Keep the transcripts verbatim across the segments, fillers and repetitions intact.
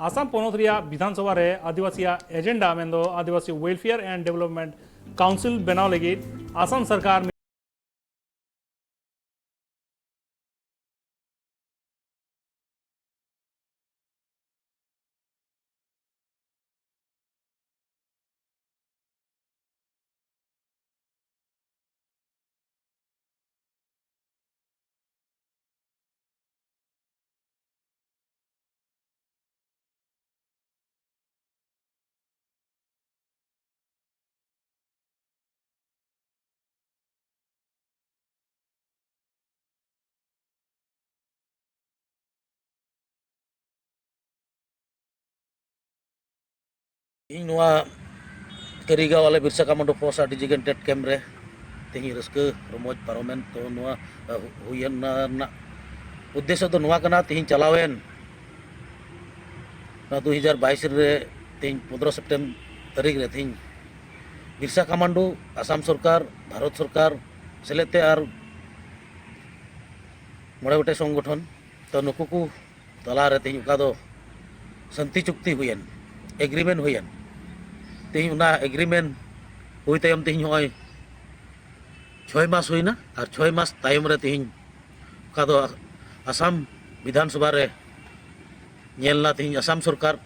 ᱟᱥᱟᱢ ᱯᱚᱱᱚᱛ ᱨᱮᱭᱟᱜ ᱵᱤᱫᱷᱟᱱ ᱥᱚᱵᱷᱟ ᱨᱮ ᱟᱹᱫᱤᱵᱟᱹᱥᱤᱭᱟᱜ ᱮᱡᱮᱱᱰᱟ ᱢᱮᱱᱫᱚ ᱟᱹᱫᱤᱵᱟᱹᱥᱤ ᱣᱮᱞᱯᱷᱮᱭᱟᱨ ᱮᱱᱰ ᱰᱮᱵᱷᱞᱚᱯᱢᱮᱱᱴ ᱠᱟᱣᱩᱱᱥᱤᱞ ᱵᱮᱱᱟᱣ ᱞᱟᱹᱜᱤᱫ ᱟᱥᱟᱢ ᱥᱚᱨᱠᱟᱨ ᱤᱧ ᱱᱚᱣᱟ ᱠᱟᱹᱨᱤᱜᱟᱸᱣ ᱟᱞᱮ ᱵᱤᱨᱥᱟ ᱠᱟᱢᱟᱱᱰᱳ ᱯᱷᱳᱨᱥ ᱟᱨ ᱰᱤᱡᱤᱴᱮᱞ ᱠᱮᱢᱯ ᱨᱮ ᱛᱮᱦᱮᱧ ᱨᱟᱹᱥᱠᱟᱹ ᱨᱚᱢᱚᱡᱽ ᱯᱟᱨᱚᱢᱮᱱ᱾ ᱛᱚ ᱱᱚᱣᱟ, ᱟᱦ, ᱦᱩᱭᱮᱱ ᱨᱮᱱᱟᱜ ᱩᱫᱽᱫᱮᱥᱚ ᱫᱚ ᱱᱚᱣᱟ ᱠᱟᱱᱟ, ᱛᱮᱦᱮᱧ ᱪᱟᱞᱟᱣᱮᱱ ᱱᱚᱣᱟ ᱫᱩ ᱦᱟᱡᱟᱨ ᱵᱟᱭᱤᱥ ᱨᱮ ᱛᱮᱦᱮᱧ ᱯᱚᱱᱫᱽᱨᱚ ᱥᱮᱯᱴᱮᱢᱵᱚᱨ ᱛᱟᱹᱨᱤᱠᱷ ᱨᱮ ᱛᱮᱦᱮᱧ ᱵᱤᱨᱥᱟ ᱠᱟᱢᱟᱱᱰᱳ, ᱟᱥᱟᱢ ᱥᱚᱨᱠᱟᱨ, ᱵᱷᱟᱨᱚᱛ ᱥᱚᱨᱠᱟᱨ ᱥᱮᱞᱮᱫ ᱛᱮ ᱟᱨ ᱢᱚᱬᱮ ᱜᱚᱴᱮᱡ ᱥᱚᱝᱜᱚᱴᱷᱚᱱ, ᱛᱚ ᱱᱩᱠᱩ ᱠᱚ ᱛᱟᱞᱟᱨᱮ ᱛᱮᱦᱮᱧ ᱚᱠᱟ ᱫᱚ ᱥᱟᱱᱛᱤ ᱪᱩᱠᱛᱤ ᱦᱩᱭᱮᱱ, ᱮᱜᱽᱨᱤᱢᱮᱱᱴ ᱦᱩᱭᱮᱱ, ᱛᱮᱦᱮᱧ ᱚᱱᱟ ᱮᱜᱽᱨᱤᱢᱮᱱᱴ ᱦᱩᱭ ᱛᱟᱭᱚᱢ ᱛᱮᱦᱮᱧ ᱱᱚᱜᱼᱚᱭ ᱪᱷᱚᱭ ᱢᱟᱥ ᱦᱩᱭᱱᱟ᱾ ᱟᱨ ᱪᱷᱚᱭ ᱢᱟᱥ ᱛᱟᱭᱚᱢ ᱨᱮ ᱛᱮᱦᱮᱧ ᱚᱠᱟ ᱫᱚ ᱟᱥᱟᱢ ᱵᱤᱫᱷᱟᱱ ᱥᱚᱵᱷᱟ ᱨᱮ ᱧᱮᱞ ᱮᱱᱟ, ᱛᱮᱦᱮᱧ ᱟᱥᱟᱢ ᱥᱚᱨᱠᱟᱨ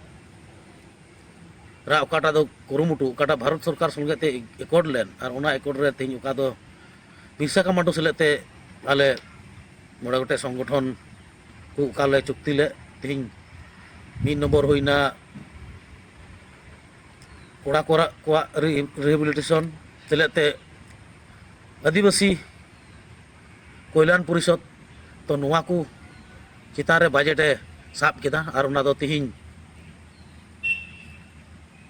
ᱨᱟᱜ ᱚᱠᱟᱴᱟᱜ ᱫᱚ ᱠᱩᱨᱩᱢᱩᱴᱩ, ᱚᱠᱟᱴᱟᱜ ᱵᱷᱟᱨᱚᱛ ᱥᱚᱨᱠᱟᱨ ᱥᱚᱸᱜᱮ ᱛᱮ ᱮᱠᱚᱨᱰ ᱞᱮᱱ, ᱟᱨ ᱚᱱᱟ ᱮᱠᱚᱨᱰ ᱨᱮ ᱛᱮᱦᱮᱧ ᱚᱠᱟ ᱫᱚ ᱵᱤᱨᱥᱟ ᱠᱟᱢᱟᱱᱰᱳ ᱥᱮᱞᱮᱫ ᱛᱮ ᱟᱞᱮ ᱢᱚᱬᱮ ᱜᱚᱴᱮᱡ ᱥᱚᱝᱜᱚᱴᱷᱚᱱ ᱠᱚ ᱚᱠᱟ ᱞᱮ ᱪᱩᱠᱛᱤ ᱞᱮᱫ, ᱛᱮᱦᱮᱧ ᱢᱤᱫ ᱱᱚᱢᱵᱚᱨ ᱦᱩᱭᱱᱟ ᱠᱚᱲᱟ ᱠᱚᱲᱟ ᱠᱚᱣᱟᱜ ᱨᱤ-, ᱨᱤᱦᱮᱵᱤᱞᱤᱴᱮᱥᱚᱱ ᱥᱮᱞᱮᱫ ᱛᱮ ᱟᱹᱫᱤᱵᱟᱹᱥᱤ ᱠᱚᱞᱭᱟᱱ ᱯᱚᱨᱤᱥᱚᱫᱽ᱾ ᱛᱚ ᱱᱚᱣᱟ ᱠᱚ ᱪᱮᱛᱟᱱ ᱨᱮ ᱵᱟᱡᱮᱴ ᱮ ᱥᱟᱵ ᱠᱮᱫᱟ, ᱟᱨ ᱚᱱᱟ ᱫᱚ ᱛᱮᱦᱮᱧ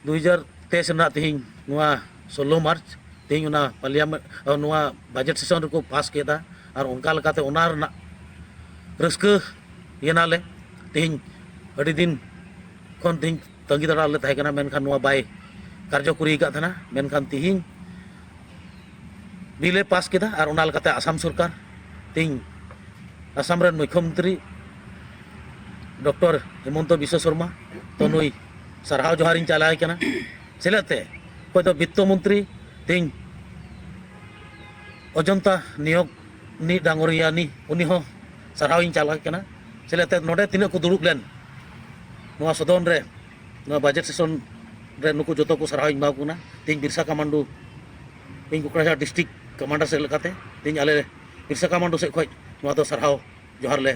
ᱫᱩ ᱦᱟᱡᱟᱨ ᱛᱮᱭᱤᱥ ᱨᱮᱱᱟᱜ ᱛᱮᱦᱮᱧ ᱱᱚᱣᱟ ᱥᱳᱞᱞᱳ ᱢᱟᱨᱪ, ᱛᱮᱦᱮᱧ ᱚᱱᱟ ᱯᱟᱨᱞᱤᱭᱟᱢᱮᱱᱴ, ᱱᱚᱣᱟ ᱵᱟᱡᱮᱴ ᱥᱮᱥᱚᱱ ᱨᱮᱠᱚ ᱯᱟᱥ ᱠᱮᱫᱟ᱾ ᱟᱨ ᱚᱱᱠᱟ ᱞᱮᱠᱟᱛᱮ ᱚᱱᱟ ᱨᱮᱱᱟᱜ ᱨᱟᱹᱥᱠᱟᱹ ᱭᱮᱱᱟᱞᱮ᱾ ᱛᱮᱦᱮᱧ ᱟᱹᱰᱤ ᱫᱤᱱ ᱠᱷᱚᱱ ᱛᱮᱦᱮᱧ ᱛᱟᱺᱜᱤ ᱛᱟᱲᱟᱜ ᱨᱮᱞᱮ ᱛᱟᱦᱮᱸ ᱠᱟᱱᱟ, ᱢᱮᱱᱠᱷᱟᱱ ᱱᱚᱣᱟ ᱵᱟᱭ ᱠᱟᱨᱡᱚᱠᱚᱨᱤ ᱟᱠᱟᱫ ᱛᱟᱦᱮᱱᱟ᱾ ᱢᱮᱱᱠᱷᱟᱱ ᱛᱮᱦᱮᱧ ᱵᱤᱞ ᱮ ᱯᱟᱥ ᱠᱮᱫᱟ, ᱟᱨ ᱚᱱᱟ ᱞᱮᱠᱟᱛᱮ ᱟᱥᱟᱢ ᱥᱚᱨᱠᱟᱨ ᱛᱮᱦᱮᱧ ᱟᱥᱟᱢ ᱨᱮᱱ ᱢᱩᱠᱷᱭᱚᱢᱚᱱᱛᱨᱤ ᱰᱚᱠᱴᱚᱨ ᱦᱤᱢᱚᱱᱛᱚ ᱵᱤᱥᱥᱚ ᱥᱚᱨᱢᱟ, ᱛᱚ ᱱᱩᱭ ᱥᱟᱨᱦᱟᱣ ᱡᱚᱦᱟᱨᱤᱧ ᱪᱟᱞᱟᱭ ᱠᱟᱱᱟ᱾ ᱥᱮᱞᱮᱫ ᱛᱮ ᱚᱠᱚᱭ ᱫᱚ ᱵᱤᱛᱛᱚ ᱢᱚᱱᱛᱨᱤ ᱛᱮᱦᱮᱧ ᱚᱡᱚᱱᱛᱟ ᱱᱤᱭᱳᱜᱽ ᱱᱤ ᱰᱟᱝᱜᱚᱨᱤᱭᱟᱹᱱᱤ, ᱩᱱᱤ ᱦᱚᱸ ᱥᱟᱨᱦᱟᱣᱤᱧ ᱪᱟᱞᱟᱭ ᱠᱟᱱᱟ᱾ ᱥᱮᱞᱮᱫ ᱛᱮ ᱱᱚᱰᱮ ᱛᱤᱱᱟᱹᱜ ᱠᱚ ᱫᱩᱲᱩᱵ ᱞᱮᱱ ᱱᱚᱣᱟ ᱥᱚᱫᱚᱱ ᱨᱮ, ᱱᱚᱣᱟ ᱵᱟᱡᱮᱴ ᱥᱮᱥᱚᱱ ᱨᱮ, ᱱᱩᱠᱩ ᱡᱚᱛᱚ ᱠᱚ ᱥᱟᱨᱦᱟᱣᱤᱧ ᱮᱢᱟ ᱠᱚ ᱠᱟᱱᱟ᱾ ᱛᱮᱦᱮᱧ ᱵᱤᱨᱥᱟ ᱠᱟᱢᱟᱱᱰᱩ, ᱤᱧ ᱠᱳᱠᱲᱟᱡᱷᱟᱲ ᱰᱤᱥᱴᱨᱤᱠᱴ ᱠᱟᱢᱟᱱᱰᱟᱨ ᱥᱮᱫ ᱞᱮᱠᱟᱛᱮ ᱛᱮᱦᱮᱧ ᱟᱞᱮ ᱵᱤᱨᱥᱟ ᱠᱟᱢᱟᱱᱰᱩ ᱥᱮᱫ ᱠᱷᱚᱱ ᱱᱚᱣᱟ ᱫᱚ ᱥᱟᱨᱦᱟᱣ ᱡᱚᱦᱟᱨ ᱞᱮ